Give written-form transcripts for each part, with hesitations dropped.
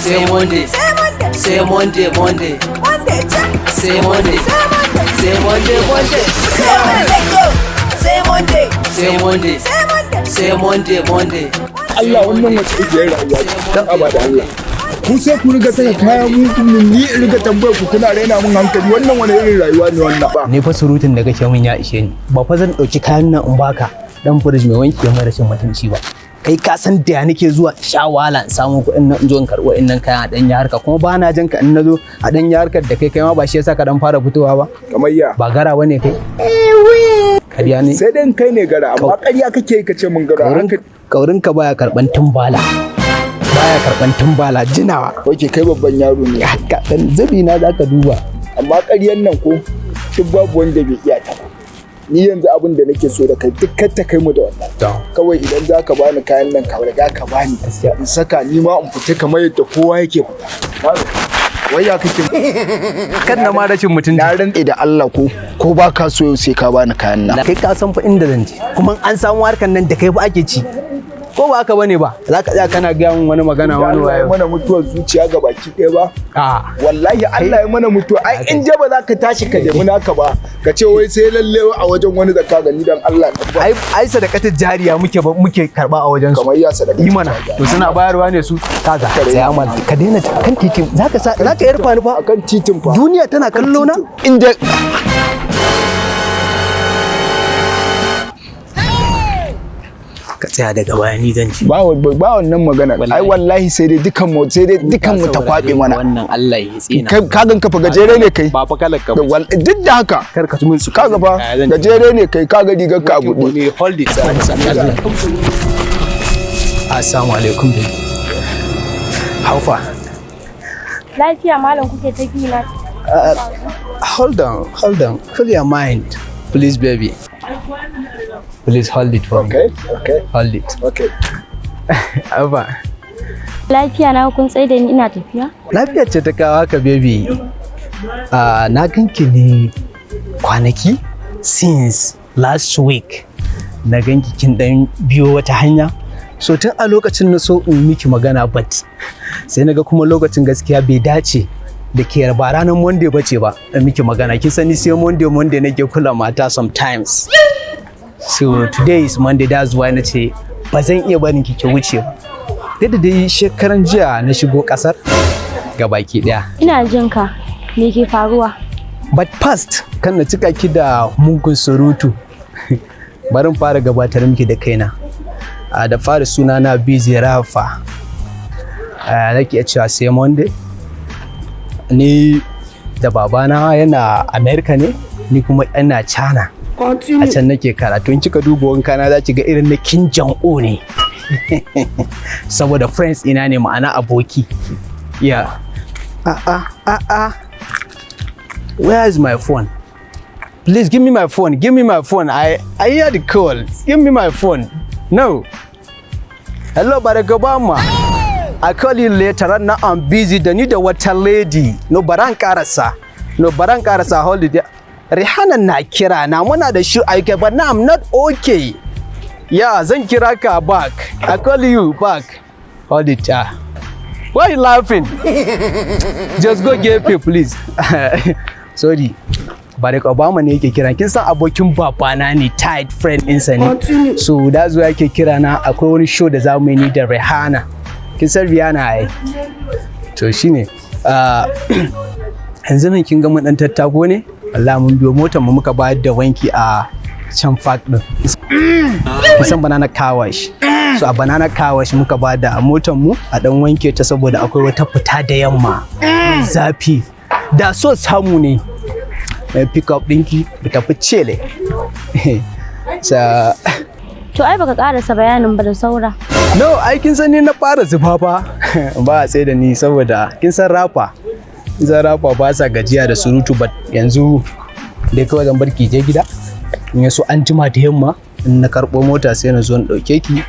Sai Monday. Sai Monday, Monday. Sai Monday. Sai Monday, Monday. Sai Monday. Sai Monday. Sai Monday, Monday. Allah, wannan wace igiyar rayuwa ce? Dan abada Allah, ku sai ku riga saka kaya, mu ni in riga tambayar ku, kuna raina mun hankali. Wannan wani irin rayuwa ne wannan ba? Ni fa surutun da kake min ya ishe ni. Ba fa zan ɗauki kayan nan in baka dan fridge mai wanki ya mai rashin mutunci ba. Kai ka san da ya nake zuwa sha wahala in samu kuɗin nan in zo in karɓo innan kayan a ɗan harka, kuma ba na jin ka in nazo a ɗan harkar da kai, kai ma ba shi yasa ka dan fara fitowa ba. Kamar ya? Ba gara bane kai? Kariya ne. Sai dai in kai ne gara, amma ƙarya kake yi ka ce mun gara. Kaurin ka baya karɓan tumbala, baya karɓan tumbala jinawa. Oke, kai babban yaro ne. Haka dan zubi na zaka duba. Amma ƙaryan nan ko duk babu wanda bai iya ta ba. Ni yanzu abin da nake so da kai, duk kar ta kai mu da wannan. Kawai idan za ka bani kayan nan, ka riga ka bani in saka, ni ma in fita kamar yadda kowa yake fita. Wai ya kake? Kan na ma rashin mutunci. Na rantse da Allah, ko ba ka so, yau sai ka bani kayan nan. Kai ka san fa inda zan je, kuma an samu harkan nan da kai fa ake ci, ko ba haka bane ba? Za ka tsaya kana gaya min wani magana wani Allah ya wayo. Mana mutuwar zuciya ga baki ɗaya ba. A. Wallahi Allah ya mana mutuwa. Ai in je ba za ka tashi ka nemi naka ba, ka ce wai sai lalle a wajen wani zakka gani, dan Allah na ba. Ai ai sadakatar jariya muke ba muke karba a wajen su. Kamar ya sadaka? Yi mana, to suna bayarwa ne su. Kaga, tsaya mana, ka daina kan titin, zaka sa zaka yarfa ni fa. Akan titin fa. Duniya tana kallo na. In je. Ka tsaya, daga baya ni zan ci. Ba wannan magana. Ai wallahi sai dai dukan mu ta kwabe mana. Wannan Allah ya tsina. Kai ka gan ka fa gajere ne kai. Ba fa kalar ka ba. Duk da haka. Kar ka ci min su. Kaga fa gajere ne kai, kaga rigar ka a buɗe. Hold it. Assalamu alaikum baby. How far? Lafiya malam, kuke ta bi na? Hold on, hold on. Cool your mind. Please, baby. Please hold it for me. Okay. Hold it. Okay. Abba. Lafiya na kun tsaye da ni ina tafiya? Lafiyar ce ta kawo haka, baby. Na ganki ne kwanaki, since last week. Na ganki kin dan biyo wata hanya. So tun a lokacin na so in miki magana, but sai na ga kuma lokacin gaskiya bai dace da ke ba ranar Monday bace ba in miki magana. Kin sani, sai Monday Monday nake kula mata sometimes. So today is Monday, that's why na ce ba zan iya barin ki ki wuce ba. Duk da dai shekaran jiya na shigo kasar baki daya. Ina jin ka. Me ke faruwa? But first, kan na cika ki da mugun surutu, bari in fara gabatar miki da kaina. A da fara, suna na Busy Rafa. Nake iya cewa sai Monday. Ni da babana yana America ne, ni kuma ina China. A can nake karatu. In kika duba wanka na, za ki ga irin na Kim Jong Un ne. Saboda friends ina ne, ma'ana aboki. Yeah. Ah ah ah ah. Where is my phone? Please give me my phone. Give me my phone. I hear the call. Give me my phone. No. Hello, Barack Obama. I call you later. Right now I'm busy. Da ni da wata lady. No, baran karasa. No, baran karasa. Hold it. Rihanna na kira na, muna da shi aike, but now I'm not okay. Yeah, zan kira ka back. I call you back. Hold it. Ah. Why you laughing? Just go get me, please. Sorry. Barack Obama ne yake kira. Kin san abokin babana ne, tight friend ɗinsa ne. So that's why yake kira na, akwai wani show da zamu yi ni da Rihanna. Kin san Rihanna ai? To shine. Yanzu nan kin ga mun dan tattako ne? Allah, mun biyo motar mu muka bayar da wanki a can park din. Kin san Banana Car Wash? So a Banana Car Wash muka ba da motar mu a dan wanke ta, saboda akwai wata fita da yamma. Zafi. Da so samu ne pick up ɗinki mu tafi Chile. Sa To ai baka karasa bayanin ba da saura. No, ai kin san ni na fara zuba fa. Ba a tsaye da ni saboda kin san rapper. Kin san rapper ba sa gajiya da surutu, but yanzu dai kawai zan bar ki je gida. In ya so an jima da yamma in na karɓo mota, sai na zo in ɗauke ki,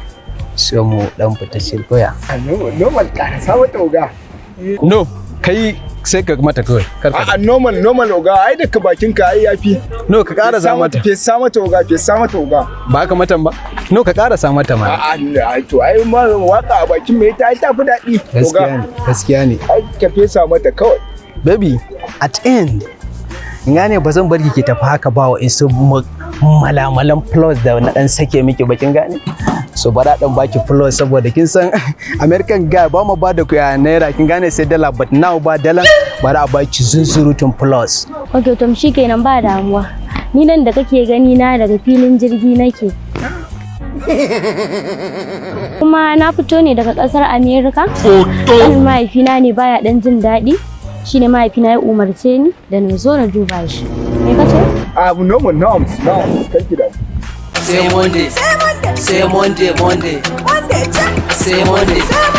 sai mu dan fita chill koya. Normal, karasa mata, oga. No, kai sai ka mata kawai. Kar ka. A'a, normal normal, oga, ai daga bakin ka ai yafi. No, ka ƙara mata. Fesa mata, oga, fesa mata, oga. Ba ka matan ba? No, ka karasa mata mana. A'a, ai, to ai ma waka a bakin mai ta ta fi daɗi. Gaskiya ne, gaskiya ne. Ai ka fesa mata kawai. Baby, at end, gane ba zan bar ki tafi haka ba wa isu malamalan plus da na dan sake miki bakin gane. So bara dan baki plus saboda kin san American guy ba mu ba da kuya naira, kin gane, sai dala, but now ba dala, bara a baki zunzurutun plus. Ok, to kenan, ba damuwa. Ni nan da kake gani na daga filin jirgi nake. Kuma na fito ne daga kasar America. Ƙanin mahaifina ne baya dan jin daɗi. Shine mahaifina ya umarce ni da na zo na duba shi. Me kace? Abu normal, norms, norms, kar ki damu. Sai Monday. Sai Monday, Monday. Sai Monday.